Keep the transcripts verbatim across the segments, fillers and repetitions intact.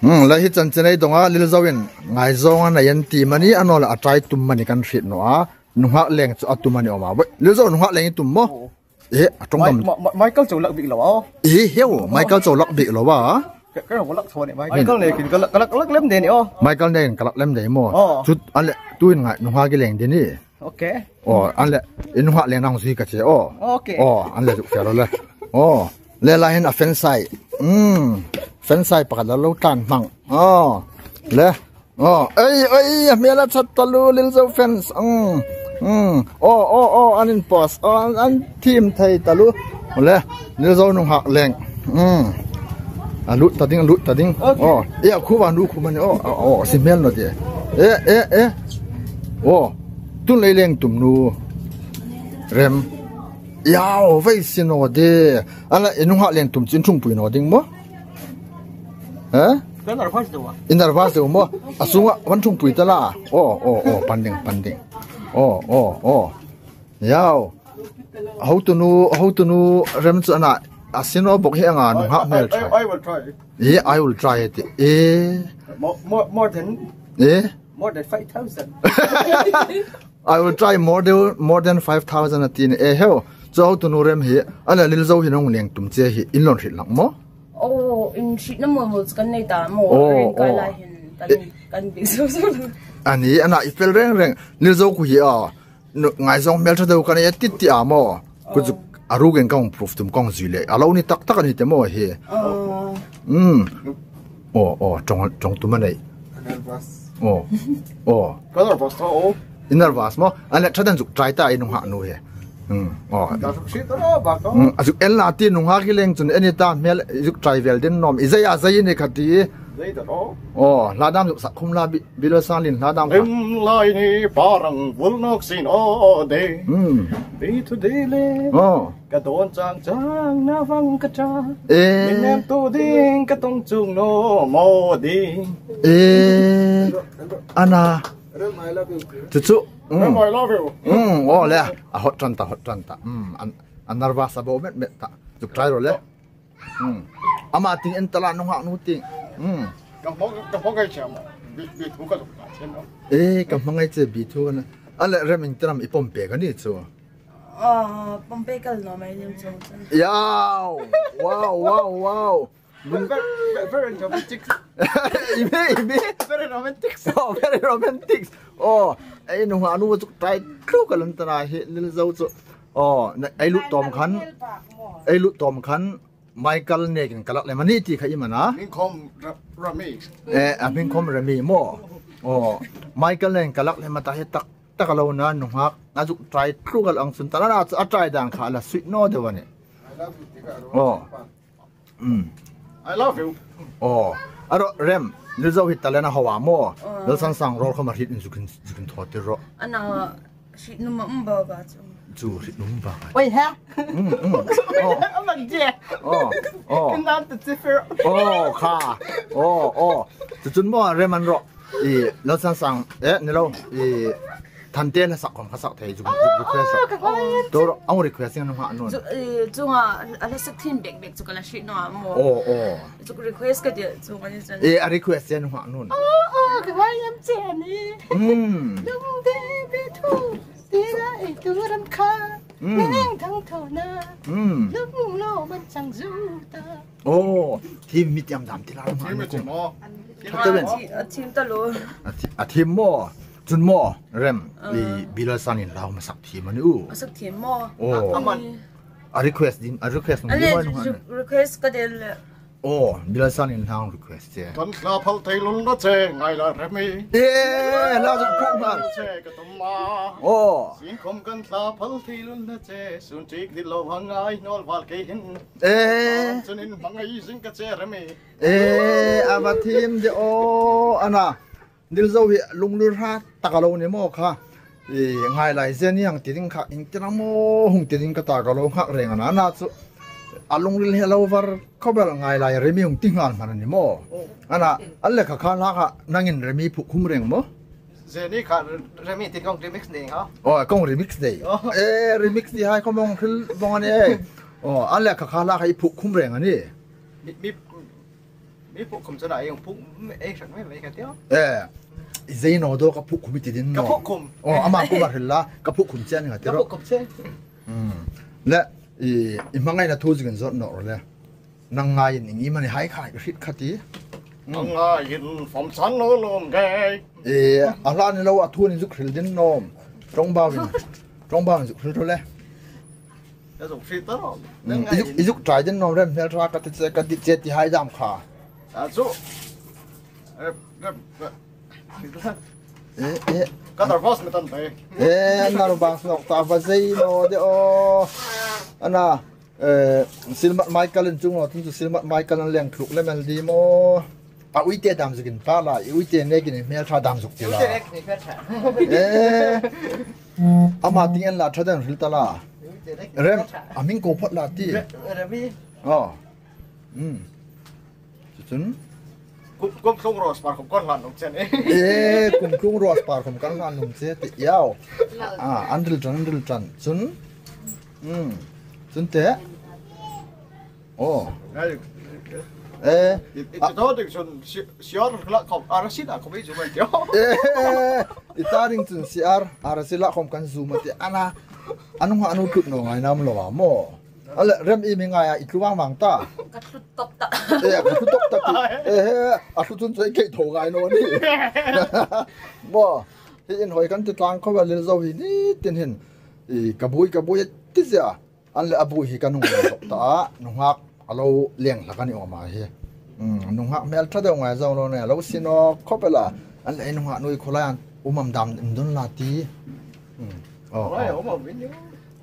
Hmm, la hi chanchin ei dong a, Lilzo in ngaizawng a nei an ti mani, a naw leh a try tum mani kan hriet naw a. Nunghak leng chu a tum a ni awm a. Boi, Lilzo nunghak leng i tum maw? Eh, a ṭawng dam. Michael Cho lak bik lo a. Eh, heu, Michael Cho lak bik lo a. Ka, ka rawng lak thaw ni, Michael nekin ka lak, ka lak, ka lak lem de ni aw. Michael nekin ka lak lem de maw? Aw. Chu, an leh, tuin ngai, nunghak i leng de ni. Okay. Aw, an leh, i nunghak leng nang zui ka che, aw. Okay. Aw, an leh zuk fe ro le. Aw, le la hin a fan sai. Hmm. Fan sai pakhat la lo tlan hmang. Aw. Le. Aw, ei, ei, a hmel a chat taluo, Lilzo fans. Hmm. Hmm. Aw, aw, aw, an inpost. Aw, an, an thiem thei taluo. Le, Lilzo nunghak leng. Hmm. A lut ta ding, a lut ta ding. Okay. Aw, e, a khu va nu khu mani. Aw, aw, aw, si hmel naw de. E, e, e. Aw, tun lei leng tum nu. Rem. Yaw, vei si naw de. An leh, i nunghak leng tum chin ṭhungpui naw ding maw? Ha? Ka nervous deu a. I nervous deu maw? A sunga van ṭhungpui ta la. Aw, aw, aw, pan ding, pan ding. Aw, aw, aw. Yaw. Hotunu, hotunu Rem chu a na. A si naw bok hi anga nunghak hmel ṭha. I, I, I will try. Yeah, I will try it. Eh. More, more, more than, eh? More than five thousand. I will try more than, more than five thousand a ti ni. Eh, heu. Chu hotunu Rem hi. An leh Lilzo hin hung leng tum che hi. In lo hriet lang maw? Oh, in hrietna mawl mawl chu kan nei ta maw. Oh, ring kai oh. Lai hin kan, eh, kan bik zo zo. A ni, a na i fel reng reng. Lilzo khu hi a. Nu, ngaizawng hmel ṭha deu ka nei a ti ti a maw. Ku zuk a rukin ka hung proof tum ka hung zui le. A lo ni tak tak a ni te maw hi. Aw. Hmm. Aw, aw, ṭawng, ṭawng tum a nei. Nervous. Aw. Aw. Ka nervous tho. I nervous maw? An leh ṭha den zuk try ta i nunghak nu hi. Hmm. Aw. Ka zuk si ta lo ba ka. Hmm. A zuk en la ti nunghak hi leng chun en i ta hmel zuk try vel ding nawm. I zai a zai ni kha ti. Zai ta lo. Aw, hla dam zuk sak khum la bi. Bilosan lin hla dam kha. Em lai ni parang vul nawk sin aw de. Hmm. Bi thu de le. Aw. Ka dawn chang chang na vang ka ṭha. Eh. Min nem tu ding ka tong chung naw maw ding. Eh. A na. Chu chu. Mm. Rem, I love you. Mm, aw le. A hot ṭan ta, hot ṭan ta. Mm, an, an nervous a bo met met ta. Zuk try ro le. Hmm. Ama tieng en ta la nunghak nu tieng. Hmm. Ka hmang, ka hmangai che ama. Bi, bi thu ka zuk ta che no. Eh, ka hmangai che bi thu ka na. A leh Rem in tiram i pawm pek a ni chu. Ah, pawm pek kal naw mai nim chu. Yaw. Wow, wow, wow. Very, very, very romantic. I mi, i mi. Very romantic. Oh, very romantic. Oh, ei nunghak nu chu try tlu ka lan ta na hi Lilzo chu. Oh, na, ei lut tawm khan. Ei lut tawm khan. Michael nekin ka lak lem a ni ti kha i man a. Hming khawm Ra-, Remi. Eh, a hming khawm Remi maw. Oh, Michael nekin ka lak lem a ta hi tak tak a lo na nunghak. A zuk try tlu ka lang sun ta la na chu a try dan kha la sweet naw deu a ni. I love you, Tika. Oh. Mm. I love you. Oh. A ro Rem. Lilzo hi talent a ho a maw. Oh. Lal Sansang rol khawm a hriet in zuk in, zuk in thaw tir ro. A na Hriet nuom a um bak a chu. Chu hriet nuom bak a. Oi, ha? Mm, mm. Oh. A man je. Oh, oh. Kan dan ta chi fer. Oh, kha. Oh, oh. Chu chun maw Rem an ro. I, Lal Sansang, eh, ni lo. I, Thante hla sak khawm kha sak thei chu, chu request. Oh, ka hmai. To ro, ang request ang nunghak nun. Chu, i, chunga, a hla sak thiem bek bek chu ka la hriet naw a maw. Oh, oh. Chu request ka ti chu ka ni chun. E, a request che nunghak nun. Oh, oh, ka hmai am che ni. Mm. Lungdei bi thu, ti la ei tu ram kha. Mm. Neng thang tho na. Mm. Lung lo man chang zu ta. Oh, thiem mi tiam dam ti la nunghak nun. Thiem mi tiam maw. Thiem a thiem ta lo. A thi-, a thiem maw. Chun maw, Rem, ah, i Bilal Sanin hla hung sak thiem a ni u. A sak thiem maw. Oh. A man. A request din, a request nung a le, din maw nung re-, request ka del le. Oh, Bilal Sanin hla hung request che. Kan hla phal thei lul na che, ngai la Remi. Eh, hla zuk phal ma. Che ka tum ma. Oh. Sin khom kan hla phal thei lul na che, sun tik di lo hang ai nol val ke hin. Eh. Sun in hang ai zing ka che Remi. Eh, a va thiem de o, a na. Lilzo hi lunglul hrat tak a lo ni maw kha. I, ngai lai Jenny hang ti ding kha, ieng tin am maw hung ti ding ka ta ka lo nghak reng a na, a na chu. A lungril hi a lo var khawp el, ngai lai Remi hung ti nghal hman a ni maw. A na, a le kha kha hla kha, nangin Remi phukhum reng maw. Jenny kha Remi ti kong remix nei ha. Oh, kong remix nei. Oh. Eh, remix ti hai khawm hung hril vong a ni e. Aw, a le kha kha la kha i phuk khum reng a ni. Mi, mi, mi phuk khum chu la, ei phuk, ei sak mai mai ka tio. Eh, i zei naw dawk ka phuk khum i ti ding naw. Ka phuk khum. Aw, ama kuoma hril la, ka phuk khum che a ni ka ti ro. Ka phuk khum che. Hmm. Le, i, i hmangaina thu zuk inzawt naw ro le. Nang ngaiin ieng am a ni hai kha, hriet kha ti. Hmm. Nang ngaiin fam chan lo lawm ngei. Eh, a hla ni lo a thu ni zuk hril ding naw am. Ṭawngbauin, ṭawngbauin zuk hril ro le. Ka zuk hril ta naw. Hmm, i zuk, i zuk try ding naw am, Rem hmel ṭha ka ti che, ka ti che ti hai dam kha. A chu. Eh, eh, eh. Eh, eh. Ka nervous mi tan bai. Eh, nervous nawk ta va zei naw de aw. Ana, eh, Silmat Michael in chung naw, tun chu Silmat Michael an leng thluk lem el di maw. A uite dam zuk in pa la, i uite nekin i hmel ṭha dam zuk ti la. Uite nekin i hmel ṭha. Eh. Ama tieng en la ṭha dam hril ta la. Uite nekin i hmel ṭha. Rem, a hming ko phawt la ti. Re-, Remi. Aw. Hmm. Chu chun. Kum, kum tlung ro spar khom kan hlan nung chen e. Eh, kum tlung ro spar khom kan hlan nung che ti iau. Ah, an ril ṭan, an ril ṭan. Chun. Hmm. Chun te. Oh. Ngai. Eh. I, i, a- to ding chun si, siar la khom, ara si la khom i zu mai tio. Eh. I ta ding chun siar, ara si la khom kan zu mai ti. Ana. Anu ha anu tut naw ngai nam lo a maw. A le, Rem, i mi ngai a, i tlu vang vang ta. Ka tlu tawp ta. Eh, ka tlu tawp ta ti. Eh, he, a tlu chun chu ei kei tho ngai naw ni. Maw, hi inhawi kan ti tlang khawp a, Lilzo hi ni tin hin. I, ka buoi, ka buoi ti zia. An le a buoi hi ka nung tawp ta a, nunghak a lo leng hlak a ni awm a hi. Hmm, nunghak hmel ṭha deu ngai zo lo nia, lo si naw khawp el a. An le ei nunghak nuoi khaw lai an um am dam um dun la ti. Hmm. Oh, oh.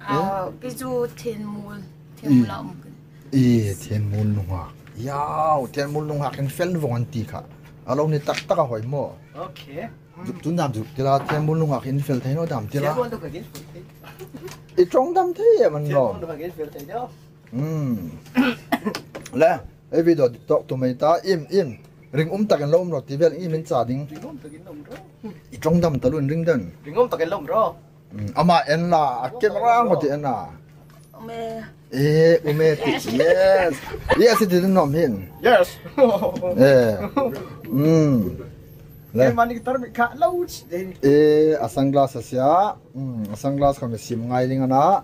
Ah, Pi Zu Thenmul, Thenmul a um kan. I, Thenmul nunghak. Iau, Thenmul nunghak in fel vong an ti kha. A lo ni tak tak a hoi maw. Okay. Zuk tun dam zuk ti la, Thenmul nunghak in fel thei naw dam ti la. Thenmul nunghak in fel thei. I ṭawng dam thei em an lo. Thenmul nunghak in fel thei naw. Hmm. Le, ei video ṭawk tu mai ta, im, im. Ringum takin lo um ro ti vel, i min cha ding. Ringum takin lo um ro. I ṭawng dam ta lun ring den. Ringum takin lo um ro. Hmm, ama en la, a camera ngawt en a. Um e. Eh, um e ti, yes. Yes, i ti ding naw am hin. Yes. Eh. Hmm. Le. Ei mani tar mi kha lo chi ding. Eh, a sunglass a sia. Hmm, a sunglass kha mi sim ngai ding a na.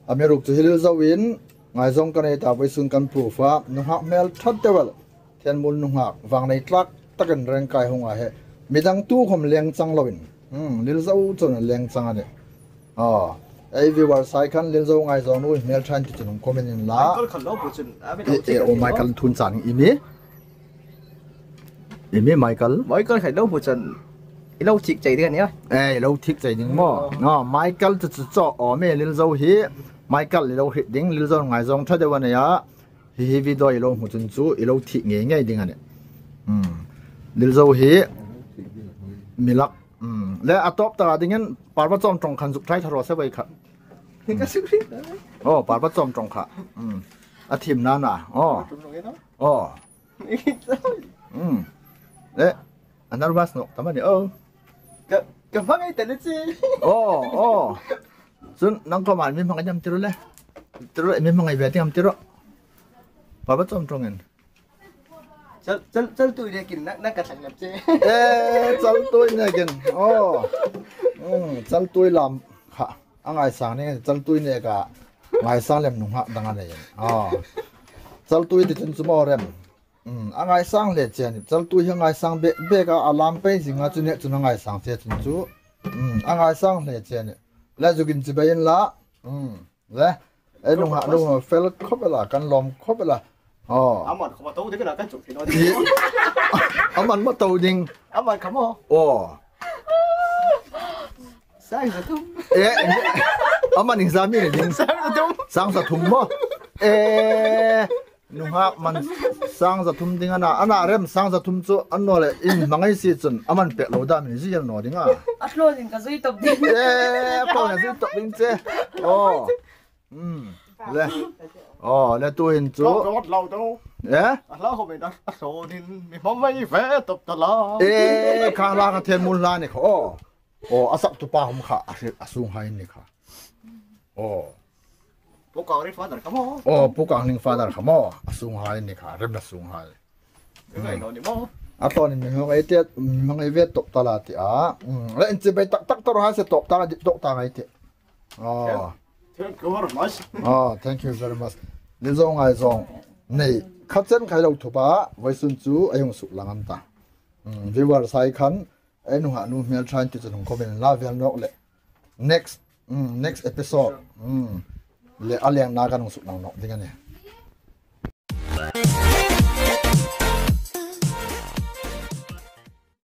Amiruokchu hi Lilzo in, ngaizawng ka nei ta, vawisun kan proof a, nunghak hmel ṭha deu el. Thenmul nunghak, vang nei tlak takin rengkai hung a he. Midang tu khom leng chang loin. Hmm, Lilzo chun a leng chang a nih. Aw, ei viewers hai khan Lilzo ngaizawng nuoi hmel ṭha in ti chun hung comment in la. Michael khan lo bu chun, a mi lo thik a ti lo. Eh, eh, oh, Michael thun chan i mi. I mi Michael? Michael khan lo bu chun. I lo thik chai ding a nia. Eh, i lo thik chai ding maw. Oh. No, Michael chu chu chu, aw, mi Lilzo hi. Michael i lo hriet ding, Lilzo ngaizawng ṭha deu a nia. Hi hi video i lo hmu chun chu, i lo thik ngei ngei ding a nih. Hmm. Lilzo hi mi lak. Hmm. Le a tawp ta dingin Parva Chawmṭawng khan zuk try tha raw se vai kha. Ka suk ri. Oh, Parva Chawmṭawng kha. Hmm. A thim na na. Oh. Oh. Hmm. Le a nervous nawk ta am a ni. Oh. Ka, ka hmangai ta le che. Oh, oh. Chun nang khom an mi hmangai am ti ro le. Ti ro, mi hmangai ve ding am ti ro. Parva Chawmṭawng in. Chal, chal, Chaltui nekin na, na ka thlang lem che. Eh, Chaltui nekin. Oh. Hmm, Chaltui lam kha. A ngaisang ni, Chaltui neka ngaisang lem nunghak dang a nei. Oh. Chaltui ti chun chu maw Rem. Hmm, a ngaisang hle che a nih. Chaltui hi a ngaisang bek bek a, a lam pei zing a chu nek chun a ngaisang che chun chu. Hmm, a ngaisang hle che a nih. Le zuk in chibai in la. Hmm, le. Ei nunghak, nunghak fel khawp el a, kan lawm khawp el a. Oh. Aman khom a to ding a kan chuk thei naw ding. Aman ma to ding. Aman khom a. Oh. Sang za thum. Eh, aman ieng za mi ni ding. Sang za thum. Sang za thum maw. Eh. Nunghak man sang za thum ding a na, a na Rem sang za thum chu a naw le in hmangai si chun aman pek lo dam ni zi el naw ding a. A hlaw ding ka zui tawp ding. Eh, a hlaw ding zui tawp ding che. Oh. Hmm. Le. Oh, le tu hin chu. Ka, ka wat lo do. Eh? A hlaw ho me da, a hlaw ding mi hmang mai ve tawp ta la. Eh, kha la ka Thenmul la ni kha. Oh. Oh, a saptu pa hom kha, a hri-, a sunghai ni kha. Oh. Pu Kangring father kha maw. Oh, Pu Kangring father kha maw. A sunghai ni kha, remna sunghai. Ngai naw ni maw. A tawnin mi hmang ei tia, mi hmang ei ve tawp ta la ti a. Mm, le inchibai tak tak ta ro ha se tawp ta, tawp ta ngai ti. Oh. Thank you very much. Oh, thank you very much. Ni zong ai zong. Nei, kha chen khai lo thup a, voisun chu a hung suk lang an ta. Mm, viewers hai khan, ei nunghak nu hmel thain ti chun hung comment la vel nawk le. Next, mm, next episode. Mm. Le a lengna kan hung suk lang nawk ding a nih.